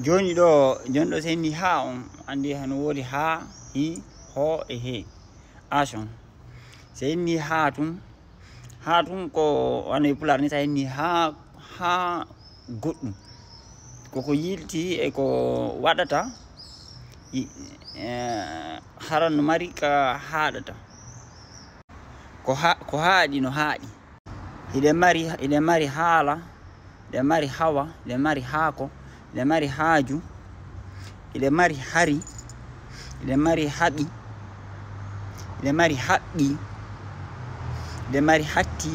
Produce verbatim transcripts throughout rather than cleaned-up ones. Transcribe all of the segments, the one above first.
Jooni ɗo, jooni ɗo, so inni haa on, anndi hano woodi haa, hi, ho e he. Ason. So inni haa tun, haa tun ko, wano e Pulaar ni, so inni haa, haa goɗɗum. Ko ko yilti e ko waɗata, i-, eh, hara no mari ka haaɗata. Ko ha-, ko haaɗi no haaɗi. Hiɗe mari, hiɗe mari haala, hiɗe mari hawa, hiɗe mari haako, hiɗe mari haaju, hiɗe mari hari, hiɗe mari haɓi, hiɗe mari haɓɓi, hiɗe mari hatti,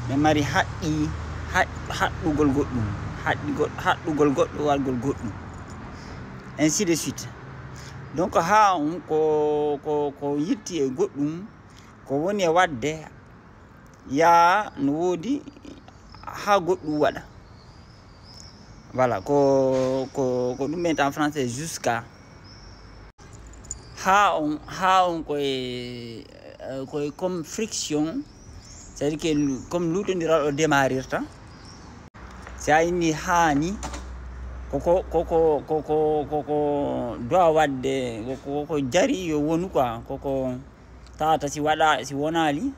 hiɗe mari haɗɗi, haɗ-, haɗɗugol goɗɗum, haɗɗigol, haɗɗugol goɗɗo, wargol goɗɗum, ainsi de suite. Donc, haa on ko, ko, ko yitti e goɗɗum, ko woni e waɗde yaa no woodi haa goɗɗum waɗa. Voilà, ko, ko, ko ɗum ɓe en français jusqu'à. Haa on, haa on koye, eh, koye comme friction, c'est-à-dire que lu-, comme luutondiral o démarrirta. Si a inni haani, koko, koko, koko, koko doit waɗde, koko, koko jari yo wonu quoi, koko tawata si waɗa, si wonaali,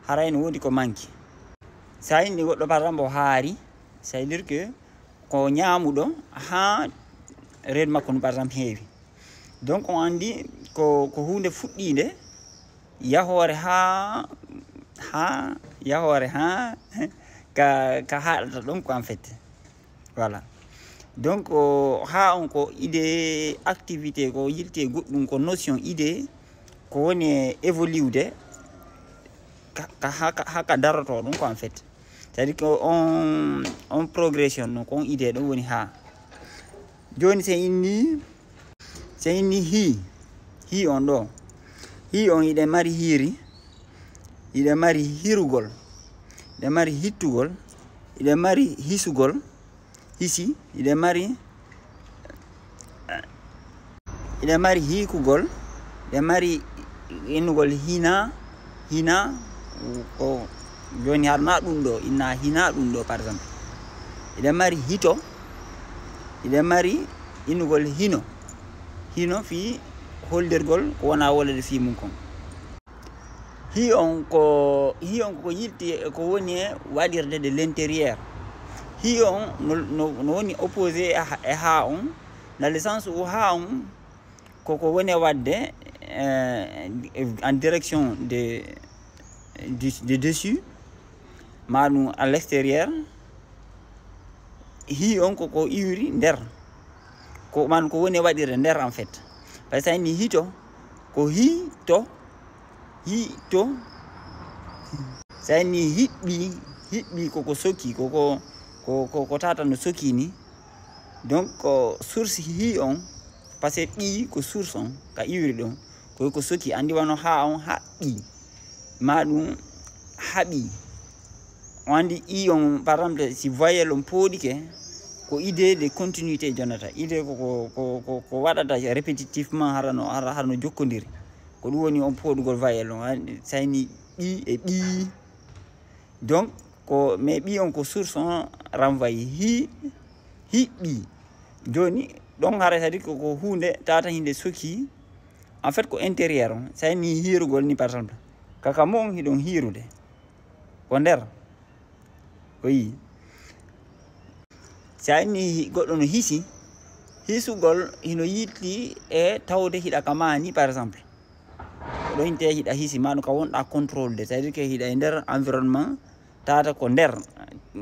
haray no woodi ko manki. Si a inni goɗɗo, par exemple, o haari, c'est-à-dire que ko ñaamuɗo haa reedu makko ndu, par exemple, heewi. Donc, on anndi ko, ko huunde fuɗɗiinde, yahoore haa, haa, yahoore haa ka, ka haaɗata ɗon ko, en fait. Voilà. Donc, o, haa on ko idée activité, ko yilti e goɗɗum, ko notion idée, ko woni e évolude ka, ka, haa ka, haa ka darotoo ɗum ko, en fait. C'est-à-dire que on, on progression, donc on idée ɗum woni haa. Jooni, so inni, so inni hii, hii on ɗo. Hii on, hiɗe mari hiiri, hiɗe mari hirugol, hiɗe mari hittugol, hiɗe mari hisugol, hisi, hiɗe mari, hiɗe mari hiikugol, hiɗe mari innugol hina, hina, ko jooni har na ɗum ɗo, inna hina ɗum ɗo, par exemple. Hiɗe mari hito, hiɗe mari innugol hino, hino fii holdirgol ko wona wolede fii mum kon. Hii on ko, hii on ko yilti e ko woni e waɗirde de l'intérieur. Hii on no, no, no woni opposé e ha-, e haa on, dans le sens où haa on ko ko woni e waɗde, eh, en direction de, du, de dessus, maa ɗum à l'extérieur. Hii on ko ko iwri nder. Ko man ko woni e waɗirde nder, en fait. Par exemple, sa inni hito, ko hii to, hii to. Sa inni hiɓɓi, hiɓɓi ko ko soki, ko ko, ko, ko, ko tata no soki ni. Donc, ko source hii on, parce que ɓi ko source on, ka iwri ɗon, ko ko soki, anndi wano haa on haɓɓi, maa ɗum haɓi. On anndi i on, par exemple, si voyelle on pooɗike, ko idée de continuité jonata. Idée ko, ko, ko, ko, ko waɗata répétitivement hara no, hara, hara no jokkondiri. Ko ɗum woni on pooɗugol voyelle on. Anndi, sayni ɓi e ɓii. Donc, ko, mais ɓi on ko source on renvoyé. Hi, hiɓɓi. Jooni, ɗon hara c'est-à-dire ko, ko huunde tata hinde soki. En fait, ko intérieur on. Sayni hiirugol ni, par exemple. Kaka mo on hiɗon hiirude. Ko nder. O yii. Si a inni hi-, goɗɗo no hisi, hisugol hino yiɗti e tawde hiɗa ka maani, par exemple. Ko ɗo inte hiɗa hisi, maa ɗum ka wonɗa contrôle de, c'est-à-dire que hiɗa e nder environnement, tata ko nder,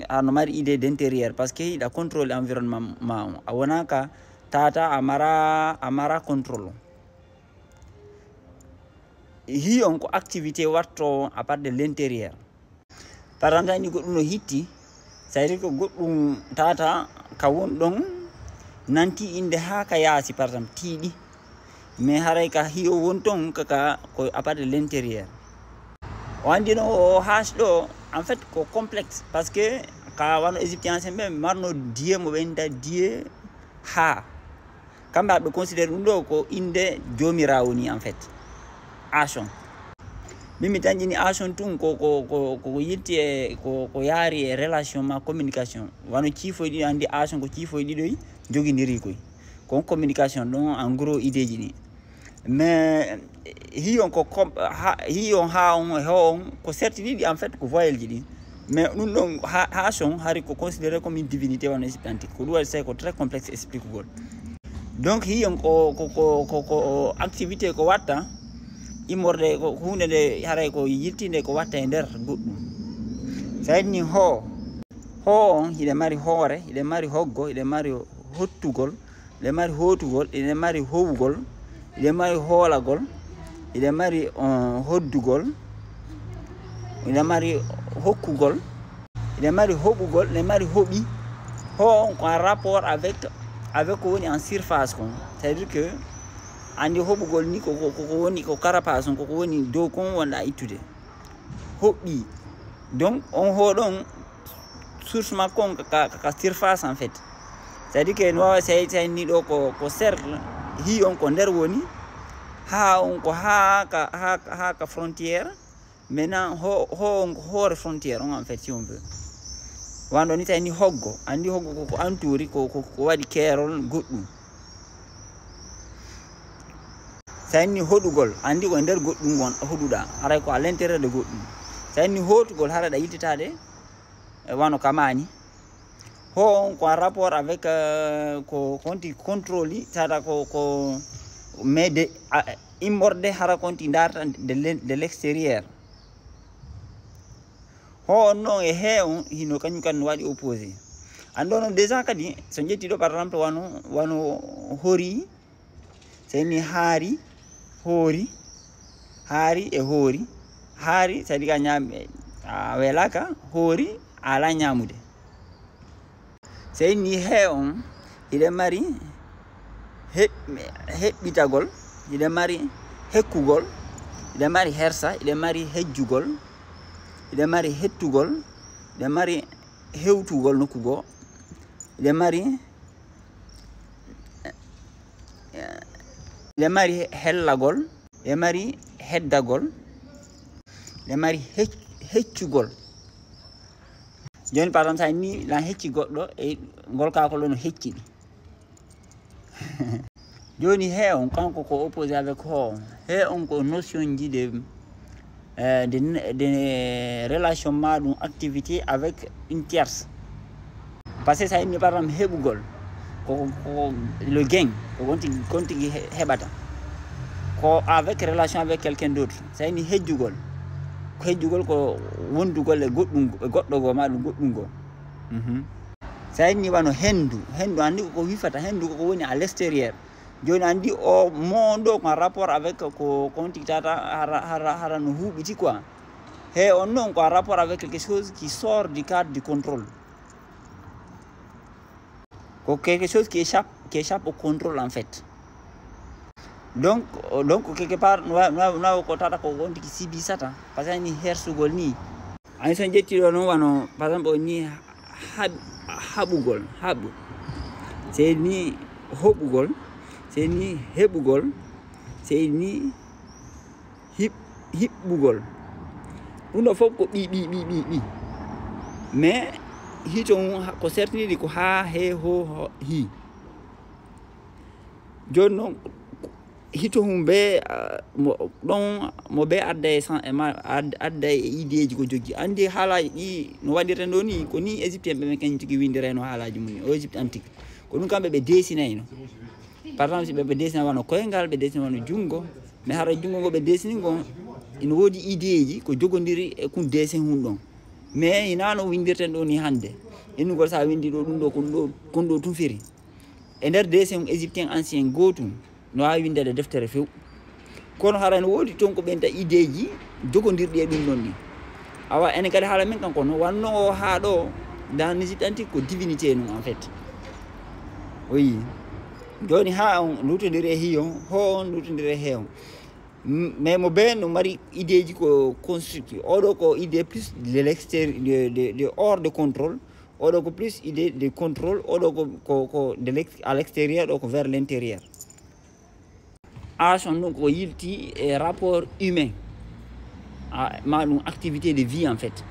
a no mari idée d'intérieur, parce que hiɗa contrôle environnement ma on. A wona ka tata a mara, a mara contrôle on. Hi on ko activité watto à part de l'intérieur. Par exemple, ni goɗɗum no hitti, c'est-à-dire que goɗɗum tata ka won ɗon nanti inde haa ka yaasi, par exemple, tiiɗi. Mais haray ka hiyo won ton kaka ko à part de l'intérieur. O anndi no o haas ɗo, en fait, ko complexe, parce que ka wano égyptien en ɓe marno dieu mo ɓe inda dieu ha. Kamɓe aɓe considéré ɗum ɗo ko inde joomiraawo ni, en fait. Ason. Min mi dañƴini action tun ko ko ko ko yilti e ko ko yaari e relation ma communication. Wano ciifoy ɗiɗo, andi action ko ciifoy ɗiɗoy jogindiri koy. Ko on communication ɗon en gros ideeji ɗi. Mais hi on ko com- ha hi on ha on e ho on ko certi ɗiɗi en fait ko voyelle ji ɗi. Mais ɗum ɗon ha ha son hari ko considéré comme une divinité wano Égypte antique. Ko ɗum waɗi tawi ko très complexe expliquegol. Donc hi on ko ko ko ko ko activité ko watta immorde ko hunde nde haray ko yiltinde ko watta e nder goɗɗum. Sa inni ho ho on hiɗe mari hoore, hiɗe mari hoggo, hiɗe mari hottugol, hiɗe mari hootugol, hiɗe mari howugol, hiɗe mari hoolagol, hiɗe mari uh, hoddugol, hiɗe mari hokkugol, hiɗe mari hoɓugol, hiɗe mari hoɓi. Ho on ko en rapport avec avec ko woni en surface kon. C'est à dire que andi hoɓugol ni ko ko ko woni ko carapace on, ko ko woni dow kon wonɗa ittude. Hoɓɓi. Donc on hoɗon source makko on ka, ka, ka surface en fait. C'est à dire que no wawa si tawi ni ɗo ko, ko cercle, hi on ko nder woni, ha on ko ha ka, ha, ha ka frontière. Maintenant ho, ho on ko hoore frontière on en fait si on veut. Wano ni tawi ni hoggo, andi hoggo ko, ko entouri ko, ko, ko waɗi keerol goɗɗum. Sa inni hoɗugol, andi ko e nder goɗɗum won hoɗuɗa, haray ko à l'intérieur de goɗɗum. Sa inni hootugol, haray ɗa yiltitaade e wano kamani. Ho on ko en rapport avec euh, ko konti contrôle tata ko ko mais de a- immorde hara konti darta de l'in- de l'extérieur. Ho on non e he on hino kañum kan no waɗi opposé. Anndo non déjà kadi so ƴetti ɗo par exemple wano wano hori. Seni haari, hoori, haari e hoori. Haari sadi ka ñaam a welaka, hoori a ala ñaamude. Seni he on hiɗe mari heɓɓitagol, hiɗe mari hekkugol, hiɗe mari hersa, hiɗe mari hejjugol, hiɗe mari hettugol, hiɗe mari hewtugol nokku goo, hiɗe mari hiɗe mari hellagol, hiɗe mari heddagol, hiɗe mari heccugol. Joni par exemple sa ni lan hecci goɗɗo e ngol kakol ɗo no hecci ɗi. Joni he on kanko ko opposé avec ho on, he on ko notion ji de euh, de, de relation ma ɗum activité avec une tierce. Parce que sa inni par exemple heɓugol ko ko le gain ko gontigi gontigi heɓata ko avec relation avec quelqu'un d'autre. Sa inni hejjugol ko hejjugol ko wondugol e goɗɗum e goɗɗo goo ma ɗum goɗɗum goo. Mhm. Sa inni wano hendu, hendu andi ko wifata hendu ko woni à l'extérieur. Joni andi o mon ɗo ko en rapport avec ko konti tata hara hara hara no huɓiti quoi. He on non ko en rapport avec quelque chose qui sort du cadre du contrôle. Ko quelque chose qui échappe qui échappe au contrôle en fait. Donc donc quelque part no wa- no wa- no wa- ko tata ko on tigi sibisata par ce que ni hersugol ni. Ani so ƴetti ɗo noon wano par exemple o ni haɓ- haɓugol haɓ sey ni hoɓugol sey ni heɓugol sey ni hiɓ- hiɓɓugol. Ɗum ɗo fof ko ɓi ɓi ɓi ɓi ɓi mais hito mum ha- ko sertiniɗi ko ha he ho ho- hi. Joni noon hito mum be ah, mo ɗon mo be adda e sen- e ma- ad- adda e ideeji ko joggi anndi haalaaji ɗi no waɗirta ɗo ni ko ni égyptien ɓe men kañum tigi windirayno haalaaji mum o égypte antique. Ko ɗum kamɓe ɓe desinayno par exemple si ɓe ɓe desina wano koyngal ɓe desina wano junngo. Mais hara junngo ngo ɓe desini ngo ina woodi ideeji ko jogondiri e kun desin hun ɗon. Mais hinaa no windirten ɗo ni hannde innugol so a windi ɗo ɗum ɗo kon ɗo kon ɗo tun firi. E nder desin égyptien ancien gootum no waawi winndede deftere few. Kono hara no woodi toon ko ɓenta ideeji jogondirɗi e ɗum ɗon ni. Awa enen kadi haala men kanko no wanno o haa ɗo dans l'égypte antique ko divinité non en fait. O yii jooni haa on lutondiri e hiyo ho on lutondiri e heew. Mais mo bee no mari ideeji ko constructif oɗo ko idée plus de l'extérieur de, de, de hors de contrôle. Oɗo ko plus idée de contrôle oɗo ko, ko, ko de l'ex- à l'extérieur ɗo ko vers l'intérieur. Action ɗum ko yilti e rapport humain. a ma ɗum activité de vie en fait.